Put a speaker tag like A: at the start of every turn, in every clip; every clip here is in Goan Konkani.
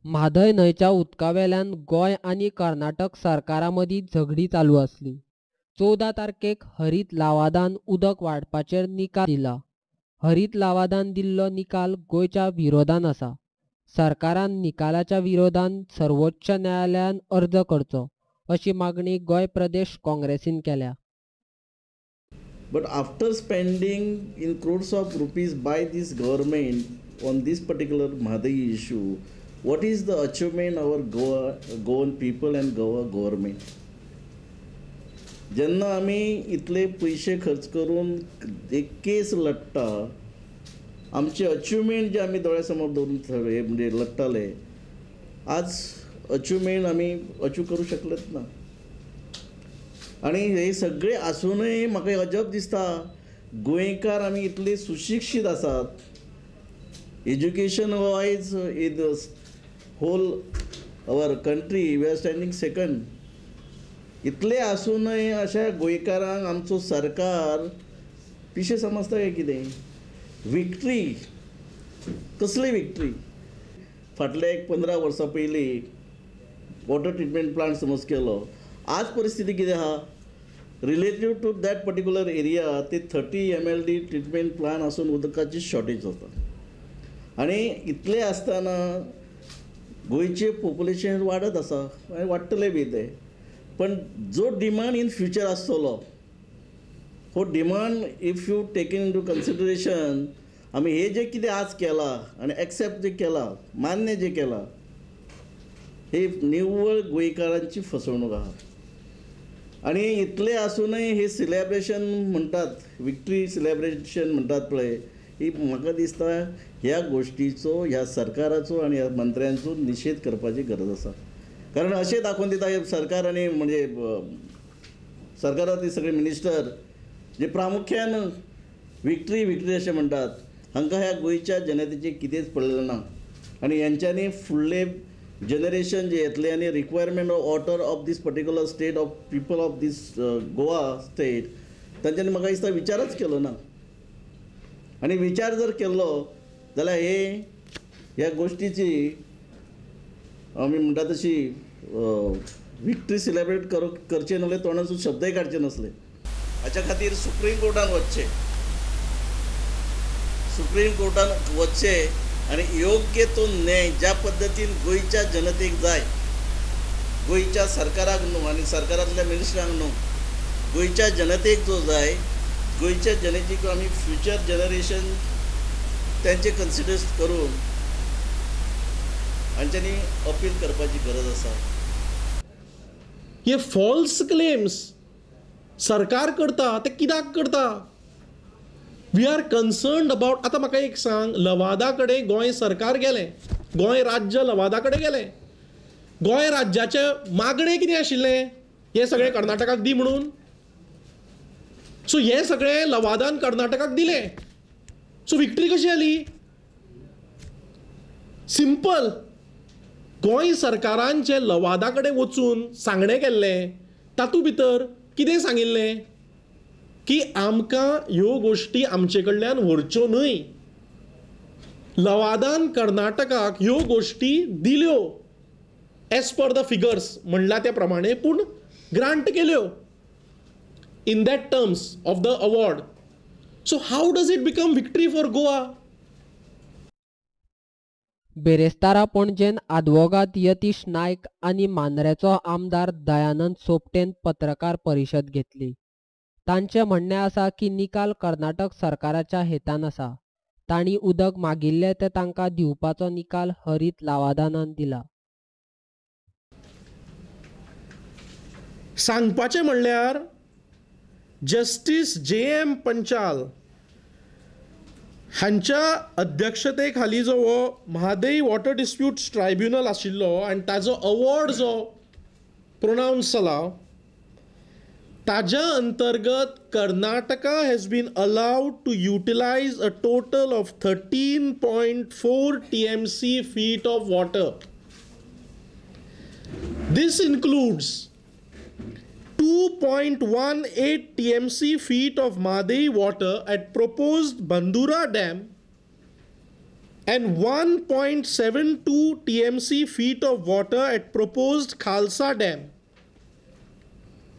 A: म्हादय न्हंयच्या उदकावेल्यान गोंय आनी कर्नाटक सरकारा मदीं झगडीं चालू आसली. 14 तारखेक हरीत लवादान उदक वाडपाचेर निकाल दिला. हरीत लवादान दिल्लो निकाल गोंयच्या विरोधान आसा. सरकारान निकालाच्या विरोधान सर्वोच्च न्यायालयान अर्ज करचो अशी मागणी गोंय प्रदेश काँग्रेसीन केल्या.
B: But after spending in crores of rupees by this government on this particular Mhadei issue, what is the achievement our Goan people and Goa government? जेन्ना आमी इतले पयशे खर्च करून एक केस लडटा, आमचे अचिवमेंट जे आमी दोळ्या समोर दवरून म्हणजे लडटाले, आज अचिवमेंट आमी अचीव करूं शकलेच ना. आनी हे सगळे आसूनय म्हाका अजब दिसता, गोंयकार आमी इतले सुशिक्षीत आसात, education wise in the whole our country we are standing second. इतले आसूनय अशा गोंयकारांक आमचो सरकार पिशें समजता काय कितें? विक्ट्री कसली विक्ट्री? फाटल्या एक 15 वर्सां पयलीं वॉटर ट्रिटमेंट प्लांट समज केलो, आज परिस्थिती कितें आहा? Relative to that particular area ते 30 MLD treatment plant आसून उदकाची शॉर्टेज जाता. आनी इतलें आसतना गोंयचें पॉप्युलेशन वाडत आसा आनी वाडटलें बी तें, पण जो डिमांड इन फ्युचर आसतलो हो demand if you taken into consideration, आमी हे जे कितें आज केलां आनी एक्सेप्ट जे केलां, मान्य जे केलां, हे निव्वळ गोंयकारांची फसवणूक आहा. आनी इतलें आसूनय हे सिलेब्रेशन म्हणटात, विक्ट्री सिलेब्रेशन म्हणटात पळय, ही म्हाका दिसता ह्या गोश्टीचो ह्या सरकाराचो आनी ह्या मंत्र्यांचो निशेध करपाची गरज आसा. कारण अशें दाखोवन दिता हे सरकार आनी म्हणजे सरकारांतले सगळे मिनिस्टर जे प्रामुख्यान विक्ट्री विक्ट्री अशें म्हणटात, हांकां ह्या गोंयच्या जनतेचें कितेंच पडलेलें ना. आनी हेंच्यांनी फुडले जनरेशन जे येतलें आनी requirement of water of this particular state of people of this Goa state, तांच्यांनी म्हाका दिसता विचारच केलो ना. आनी विचार जर केल्लो जाल्यार हे ह्या गोश्टीची आमी म्हणटा तशी विक्ट्री सिलेब्रेट करचे नासले, तोंडासून शब्दय काडचे नासले. हाच्या खातीर सुप्रीम कोर्टान वचचें, सुप्रीम कोर्टान वचचें आनी योग्य तो न्याय ज्या पद्दतीन गोंयच्या जनतेक जाय, गोंयच्या सरकाराक न्हू आनी सरकारांतल्या मिनिस्टरांक न्हू, गोंयच्या जनतेक जो जाय, गोंयच्या जनतेक आमी फ्युचर जनरेशन तांचे कन्सिडर करून हांच्यांनी अपील करपाची गरज आसा.
C: हे फॉल्स क्लेम्स सरकार करता ते कित्याक करता? We are concerned about. आतां म्हाका एक सांग, लवादा कडेन गोंय सरकार गेलें, गोंय राज्य लवादा कडेन गेलें, गोंय राज्याचें मागणें कितें आशिल्लें? हें सगळें कर्नाटकाक दी म्हणून. सो हें सगळें लवादान कर्नाटकाक दिलें. सो विक्ट्री कशी आली? सिंपल, गोंय सरकारान जें लवादा कडेन वचून सांगणें केल्लें तातूंत भितर कितें सांगिल्लें की आमकां ह्यो गोश्टी आमचे कडल्यान व्हरच्यो न्हय. लवादान कर्नाटकाक ह्यो गोश्टी दिल्यो एज पर the figures म्हणला त्या प्रमाणे, पूण ग्रांट केल्यो in that terms of the award. So how does it become victory for Goa?
A: बेरेस्तारा पणजेन आदवोगाद Yatish Naik आनी मांद्रेचो आमदार दयानंद सोपटेन पत्रकार परिशद घेतली. तांचें म्हणणें आसा की निकाल कर्नाटक सरकाराच्या हेतान आसा. तांणी उदक मागिल्लें तें तांकां दिवपाचो निकाल हरीत लवादान दिला.
C: सांगपाचें म्हणल्यार जस्टीस जे.एम. पंचाल हांच्या अध्यक्षते खाली जो हो म्हादय वॉटर डिस्प्यूट्स ट्रायब्युनल आशिल्लो आनी ताजो अवॉर्ड जो प्रोनावन्स जाला ताज्या अंतर्गत Karnataka has been allowed to utilise a total of 13.4 TMC feet of water. This includes 2.18 TMC feet of Mhadei water at proposed Bandura Dam and 1.72 TMC feet of water at proposed Khalsa Dam,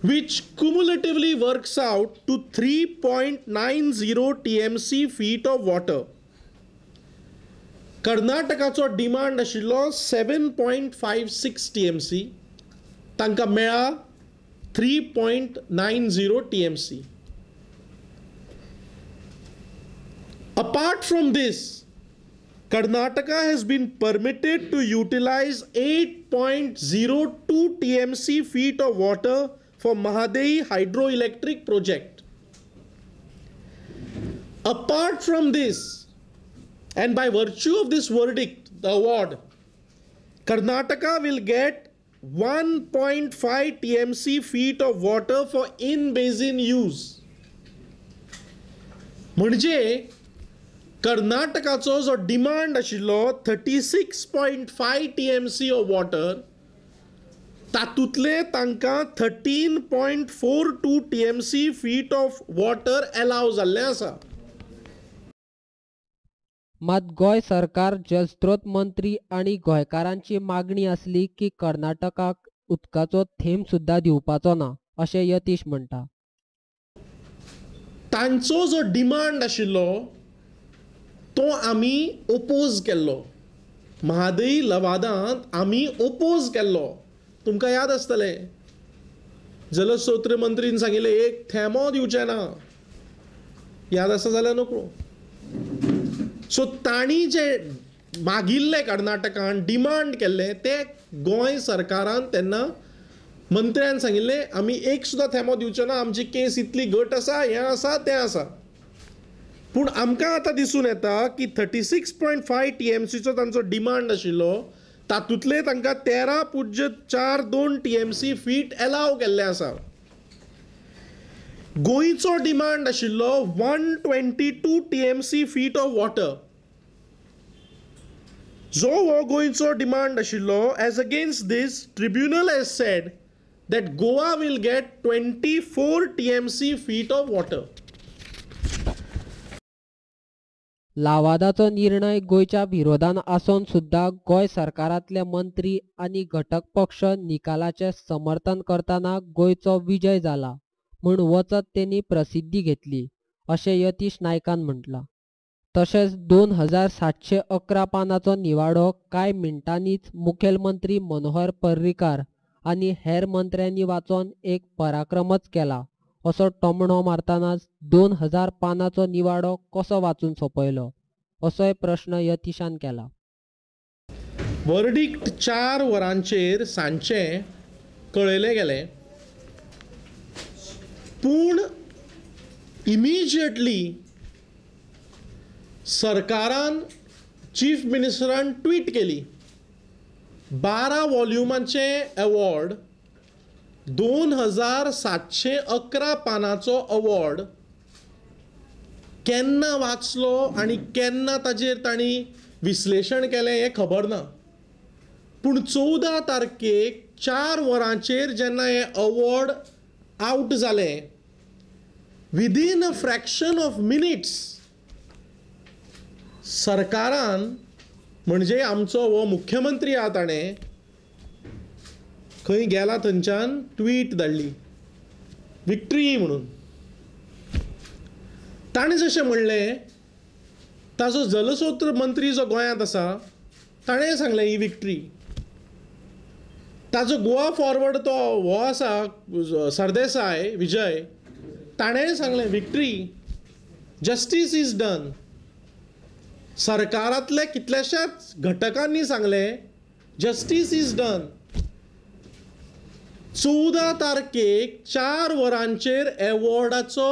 C: which cumulatively works out to 3.90 TMC feet of water. कर्नाटकाचो demand आशिल्लो 7.56 TMC, तांकां मेळ्ळा 3.90 TMC. Apart from this, Karnataka has been permitted to utilize 8.02 TMC feet of water for Mahadei hydroelectric project. Apart from this, and by virtue of this verdict, the award, Karnataka will get 1.5 TMC feet of water for in-basin use. म्हणजे कर्नाटकाचो जो डिमांड आशिल्लो 36.5 TMC of water, तातूंतले तांकां 13.42 TMC feet of water allow जाल्लें आसा.
A: मात गोंय सरकार, जलस्रोत मंत्री आनी गोंयकारांची मागणी आसली की कर्नाटकाक उदकाचो थेंब सुद्दां दिवपाचो ना अशें यतीश म्हणटा.
C: तांचो जो डिमांड आशिल्लो तो आमी ओपोज केल्लो. महादई लवादांत आमी ओपोज केल्लो. तुमकां याद आसतलें, जलस्रोत मंत्रीन सांगिल्लें एक थेंबो दिवचें ना. याद आसा जाल्यार नकळो. सो तांणी जे मागिल्लें कर्नाटकान डिमांड केल्लें तें गोंय सरकारान तेन्ना मंत्र्यान सांगिल्लें आमी एक सुद्दां थेंबो दिवचो ना, आमची केस इतली घट आसा, हें आसा तें आसा. पूण आमकां आतां दिसून येता की 36.5 TMCचो तांचो डिमांड आशिल्लो, तातूंतले तांकां 13.42 TMC feet allow केल्ले आसा. गोंयचो डिमांड आशिल्लो 122 TMC feet of water. जो हो गोंयचो डिमांड आशिल्लो, as against this tribunal has said that Goa will get 24 TMC feet of water.
A: लावादाचो निर्णय गोंयच्या विरोधान आसून सुद्दां गोंय सरकारांतले मंत्री आनी घटक पक्ष निकालाचें समर्थन करतना गोंयचो विजय जाला म्हूण वचत तेणी प्रसिद्धी घेतली अशें यतीश नायकान म्हटलां. तशेंच 2711 पानाचो निवाडो कांय मिनटांनीच मुखेलमंत्री मनोहर पर्रीकार आनी हेर मंत्र्यांनी वाचोन एक पराक्रमच केला असो टोमणो मारतनाच 2000 पानाचो निवाडो कसो वाचून सोंपयलो असोय प्रश्न यतीशान केला.
C: वर्डिक्ट 4 वरांचेर सांजचें कळयलें गेलें, पूण इमिजिएटली सरकारान चीफ मिनिस्टरान ट्वीट केली 12 वॉल्युमांचे अवॉर्ड, 2711 पानाचो अवॉर्ड केन्ना वाचलो आनी केन्ना ताजेर तांणी विश्लेशण केलें हें खबर ना. पूण 14 तारखेक 4 वरांचेर जेन्ना हें अवॉर्ड आवट जालें, within a fraction of minutes सरकारान, म्हणजे आमचो हो मुख्यमंत्री आहा ताणें खंय गेला थंयच्यान ट्वीट धाडली विक्ट्री म्हणून. ताणें जशें म्हणलें, ताजो जलस्रोत मंत्री जो गोंयांत आसा ताणें सांगलें ही विक्ट्री. ताजो गोवा फॉरवर्ड तो हो आसा सरदेसाय विजय, ताणें सांगलें विक्ट्री, जस्टीस is done. सरकारांतल्या कितल्याशाच घटकांनी सांगलें जस्टीस is done. 14 तारखेक 4 वरांचेर एवॉर्डाचो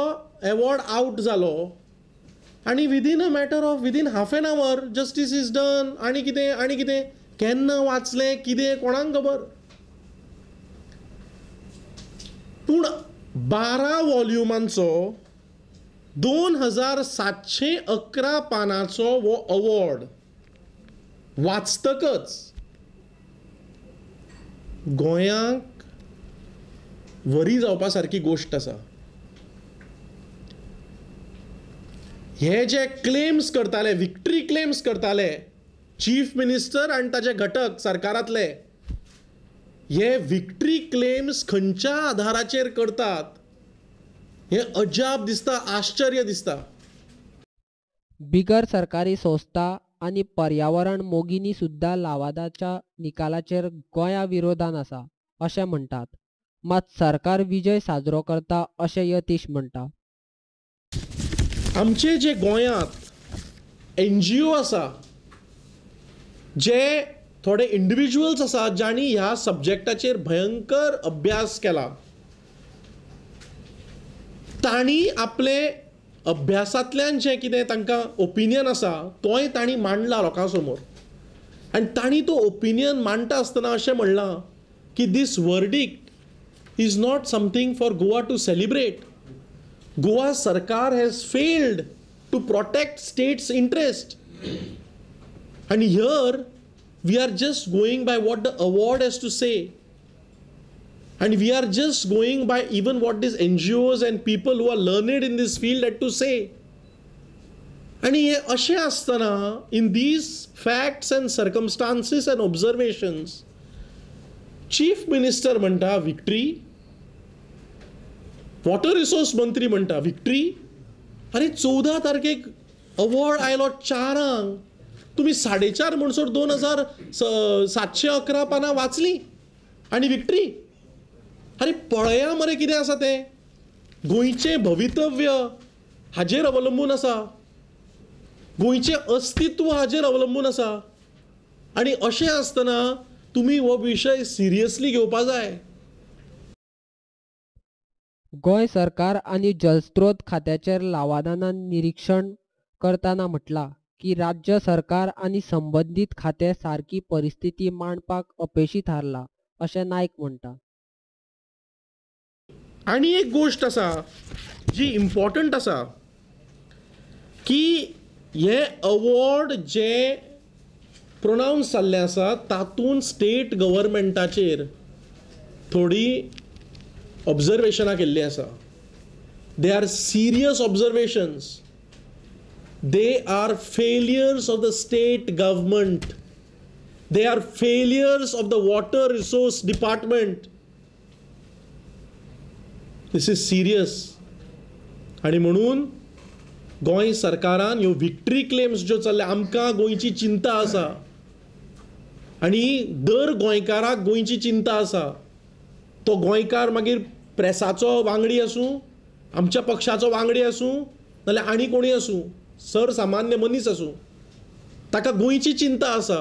C: एवॉर्ड आवट जालो आनी within a matter of within half an hour justice is done. आनी कितें आनी कितें केन्ना वाचलें कितें कोणाक खबर. पूण 12 वॉल्युमांचो 2711 पानाचो हो अवॉर्ड वाचतकच गोंयांक वरी जावपा सारकी गोश्ट आसा. हे जे क्लेम्स करताले, विक्ट्री क्लेम्स करताले चीफ मिनिस्टर आनी ताजे घटक सरकारांतले, हे विक्ट्री क्लेम्स खंयच्या आधाराचेर करतात हे अजाप दिसता, आश्चर्य दिसता.
A: बिगर सरकारी संस्था आनी पर्यावरण मोगींनी सुद्दां लवादाच्या निकालाचेर गोंया विरोधान आसा अशें म्हणटात. मात सरकार विजय साजरो करता अशें यतीश म्हणटा.
C: आमचे जे गोंयांत एनजीओ आसा, जे थोडे इंडिविज्युअल्स आसा जांणी ह्या सब्जेक्टाचेर भयंकर अभ्यास केला, तांणी आपले अभ्यासांतल्यान जें कितें तांकां ओपिनियन आसा तोय तांणी मांडला लोकां समोर. आनी तांणी तो ओपिनियन मांडटा आसतना अशें म्हणलां की this verdict is not something for Goa to celebrate. Goa सरकार has failed to protect state's interest. And here we are just going by what the award has to say. And we are just going by even what these NGOs and people who are learned in this field had to say. And हे अशें आसतना in these facts and circumstances and observations, Chief Minister म्हणटा victory, water resource मंत्री म्हणटा विक्ट्री. अरे 14 तारखेक अवॉर्ड आयलो 4:00, तुमी 4:30 म्हणसर 2711 पानां वाचली आनी विक्ट्री. अरे पळया मरे कितें आसा तें, गोंयचें भवितव्य हाजेर अवलंबून आसा, गोंयचें अस्तित्व हाजेर अवलंबून आसा. आनी अशें आसतना तुमी हो विशय सिरियसली घेवपा जाय.
A: गोंय सरकार आनी जलस्रोत खात्याचेर लवादान निरीक्षण करतना म्हटलां की राज्य सरकार आनी संबंदीत खातें सारकी परिस्थिती मांडपाक अपेशी थारला अशें नायक म्हणटा.
C: आनी एक गोश्ट आसा जी इम्पॉर्टंट आसा की हे अवॉर्ड जे प्रोनावन्स जाल्ले आसा तातूंत स्टेट गव्हर्मेंटाचेर थोडी ऑब्जर्वेशनां केल्लीं आसा. They are serious observations. They are failures of the state government. They are failures of the water resource department. This is serious. आनी म्हणून गोंय सरकारान ह्यो विक्ट्री क्लेम्स ज्यो चल्ल्या, आमकां गोंयची चिंता आसा आनी दर गोंयकाराक गोंयची चिंता आसा. तो गोंयकार मागीर प्रेसाचो वांगडी आसूं, आमच्या पक्षाचो वांगडी आसूं, नाल्यार आनी कोणूय आसूं, सरसामान्य मनीस आसूं, ताका गोंयची चिंता आसा.